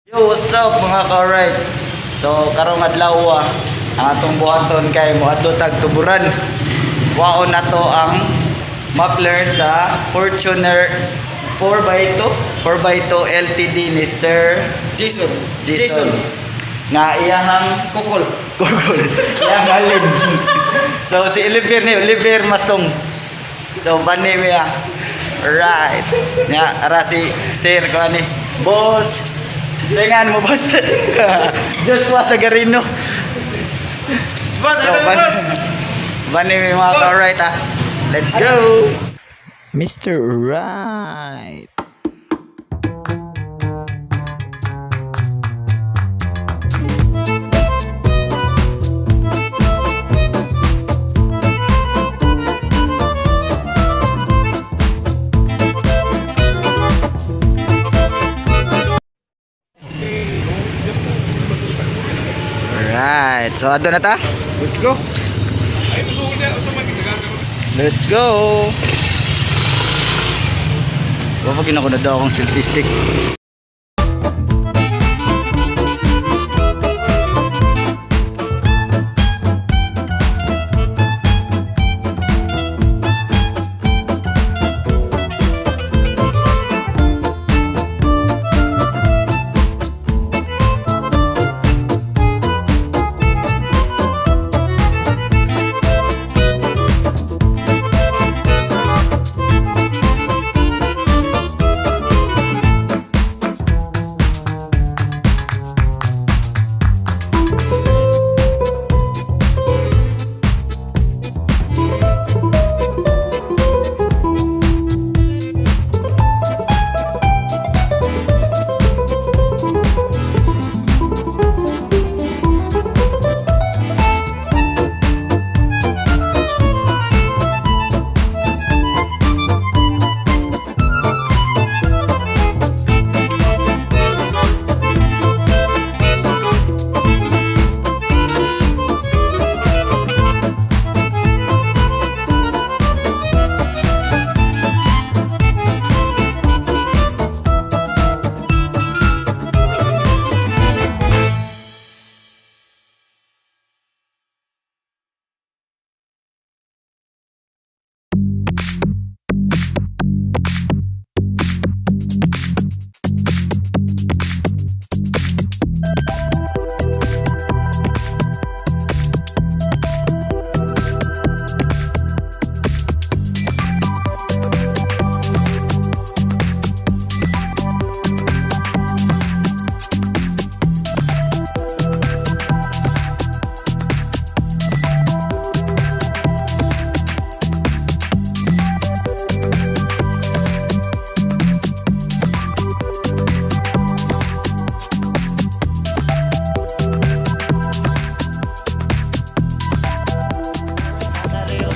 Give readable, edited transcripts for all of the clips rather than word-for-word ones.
Yo, what's up, mga ka-right? So, karong adlaw ang atong buhaton kay moadto tag Tuburan. Waon nato ang muffler sa Fortuner 4x2, 4x2 LTD ni Sir Jason. Jason. Nga iyahang Kukol. Google. Iyang halin. So, si Oliver ni Oliver Masong. So, bani miya. Right. Nga, ara si Sir ko ani. Boss. Tingan mo, boss. Joshua Sagarino. Boss, So, ano bani, boss? bani mi, mga Boss. ka-right ah. Let's go. Mr. Right. Alright. So, ado na ta? Let's go. Let's go! Wala pa na daw akong selfie stick.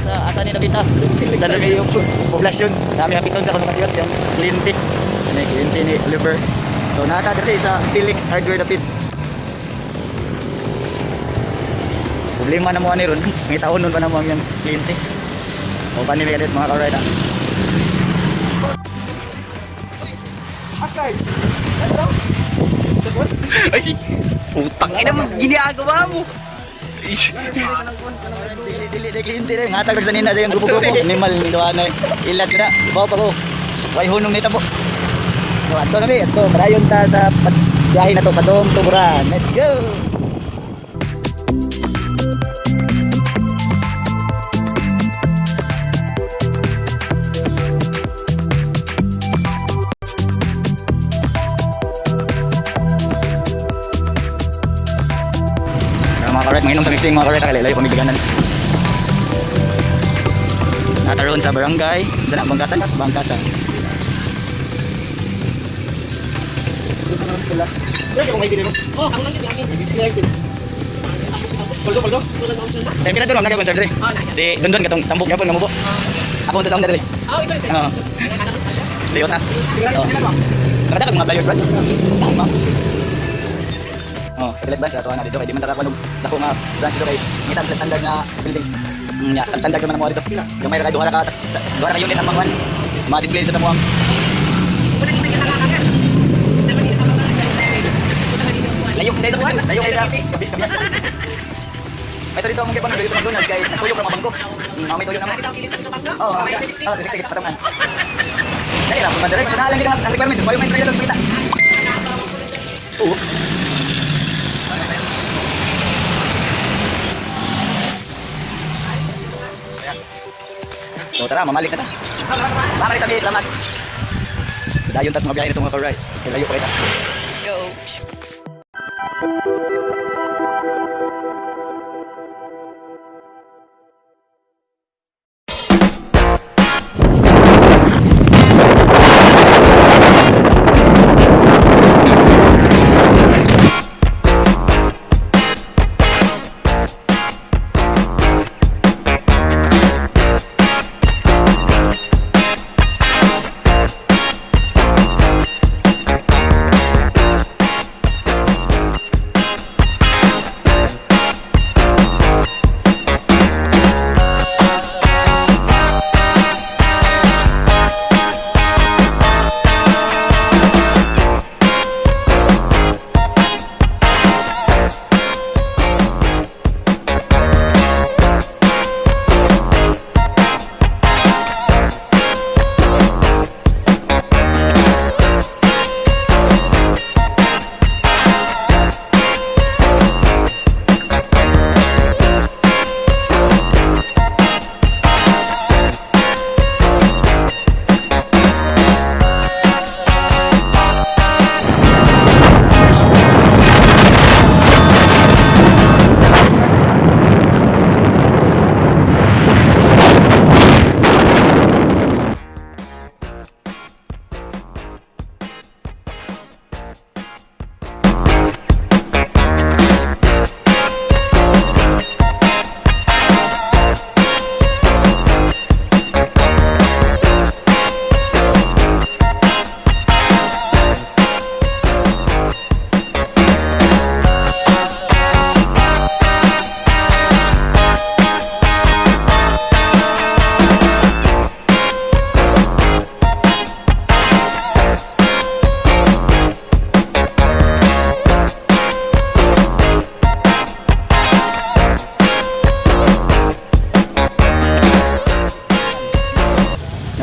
Sa asa ni Nabita? Sa nami yung poblasyon. Nami hapiton sa kanang yung kliyente. Ano yung kliyente ni Oliver. So nata diri sa Felix Hardware dapit. Problema na mo ani ron. Ngitaon nun pa na mo ang iyang kliyente. O paano may kadit, mga ka-right ah. Askai. Ay, putang ina mo, ginagawa mo. Dili dili dili kliyente rin. Hatag sa nina sa iyang grupo-grupo. Animal ni duha na. Ilat na. Baw pa ko. Way hunong nita po. So ato na mi, ato padayon ta sa biyahe na to padong Tuburan. Let's go. Tara, mga karet, manginom sa mixing, mga karet, layo pamibiganan. Nataroon sa barangay, sa na, Bangkasan, Bangkasan. Sir, kung may dinero. Oh, ako lang yun. Paldo, paldo. Sa pila doon, nagkakon sir dre. Si Dondon katong tambok gyapon nga mubo. Ako ang taong dre. Oh, ikaw sir. Oo. Toyota. Oo. Nakadakag mga flyers ba? Tama. Oh, sa Pilat branch ato na dito kay di man taka kuno dako nga branch dito kay ngita sa standard nga building. Yeah, sa standard man mo dito. Gamay ra kay duha ra ka duha ra ka unit ang mga ma-display dito sa muang. Dahil sa buwan, layo kayo sa kabiyas. Ito dito ang mga dito sa McDonald's kay nagtuyo ka mabangko. May tuyo naman. Oo, oh, sige, sige, patungan. Dali lang, kung madali, basta lang ang requirements, requirements na ito, kita. Oo. So tara, mamalik na ta. Mamalik sabi, salamat. Dayon tas mga biyahe nito, mga ka-rice. Kaya layo pa kita. Go.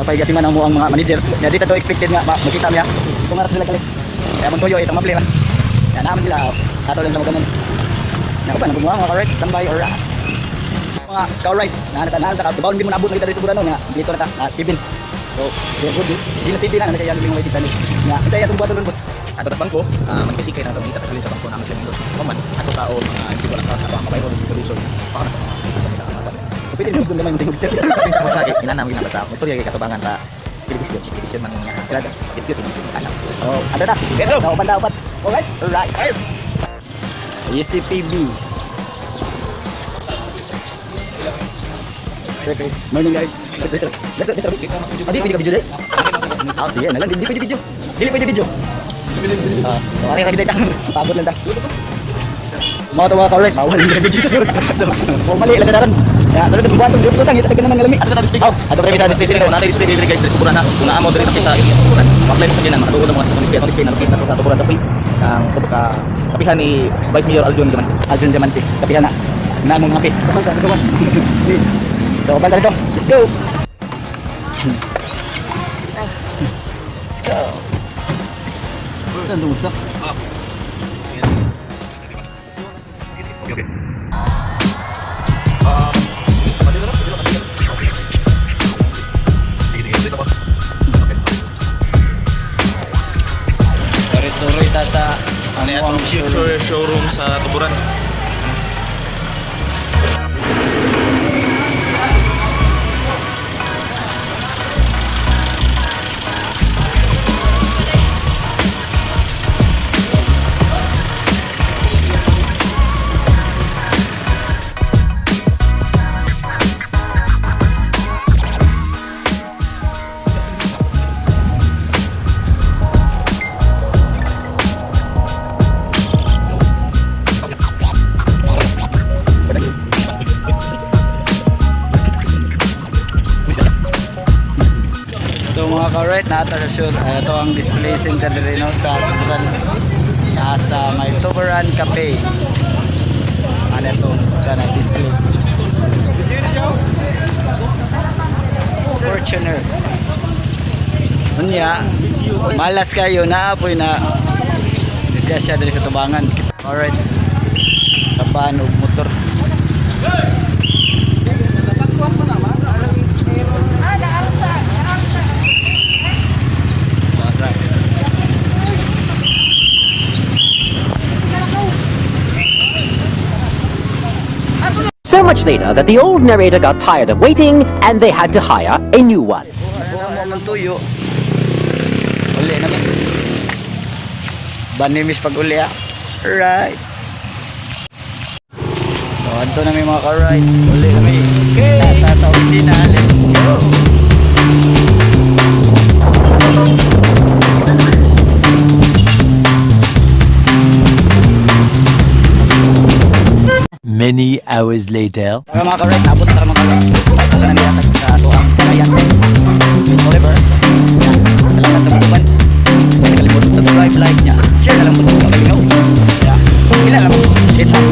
Napaigati man ang mo ang mga manager. Nga di sa to expected nga makita niya. Kung harap sila kali. Kaya mong tuyo isang mapli ba. Kaya naman sila ato lang sa mga ganun. Naku pa, nabubuha mga ka-right, standby or mga ka-right. Nahanap na, nahanap ka. Bawal hindi mo naabot na kita dito burano nga. Dito na ta, na Kevin. So, yeah, good. Di na TV na, na kaya yung waiting channel. Nga, ang saya itong buhaton ron, boss. Ato tas bangko, magkasi kay natong kita sa bangko namin sa Windows. Paman ato tao mga hindi wala ka sa mga mayroon solution. Para na sa mga mga. So, pwede rin gusto gamay mong tingog sir. Sa ila namin ginabasa. Istorya kay katubangan sa telebisyon, telebisyon man nga. Sila cute alam. So, ano na? Let's go. Upat na, upat. Alright? Alright. UCPB. Sir Chris, morning guys. Let's go. Let's go. Let's go. Ah, di pwede ka video dai? Ah, sige, na lang. Di pwede video. Dili pwede video. Ah, so ari ra gid ta. Paabot lang ta. Mga to mga ka-right, bawal yung video sa sunod. So, oh, mali lang daran. Ya, sunod ang buhaton dito tang ita tagan ng lami. Ato sa display. Oh, ato pre Sa display sila na display diri guys, diri sa na. Kung naa mo diri sa area sa tuburan. Apply mo sa ginan makatuod ang mga display, atong display na locate nato sa tuburan kape. Ang ka kapihan ni Vice Mayor Aljon Diamante. Aljon Diamante. Kapihan na. Na mong kape. Kapag sa kawan. So, banda dito. Let's go. Let's go. Saan tumusak? Okay. Sige, sige, dito ko. Okay. Sorry, tata. Ano atong future showroom sa Tuburan? So mga ka-right, nata sa shoot. Ito ang display center diri no sa Tuburan. Nasa may Tuburan. Tuburan Cafe. Ano ito? Kana display. Fortuner. Unya, malas kayo naapoy na disgrasya diri sa tubangan. Alright. Kapan og motor. So much later that the old narrator got tired of waiting and they had to hire a new one. Buha mo man tuyo. Uli naman. Banimis pag uli ah. Alright. So, adto na mi, mga ka-ride. Uli na mi. Okay. Tata sa opisina. Let's go. Many hours later. Tara, mga ka-ride, nabot na mga ka-ride. Ito na niya sa ato ang Ryan with Oliver. Yan. Salamat sa pagtuban. Huwag kalimutan subscribe, like niya. Share na lang po ito. Kalingaw. Yeah. Kilala mo. Kita.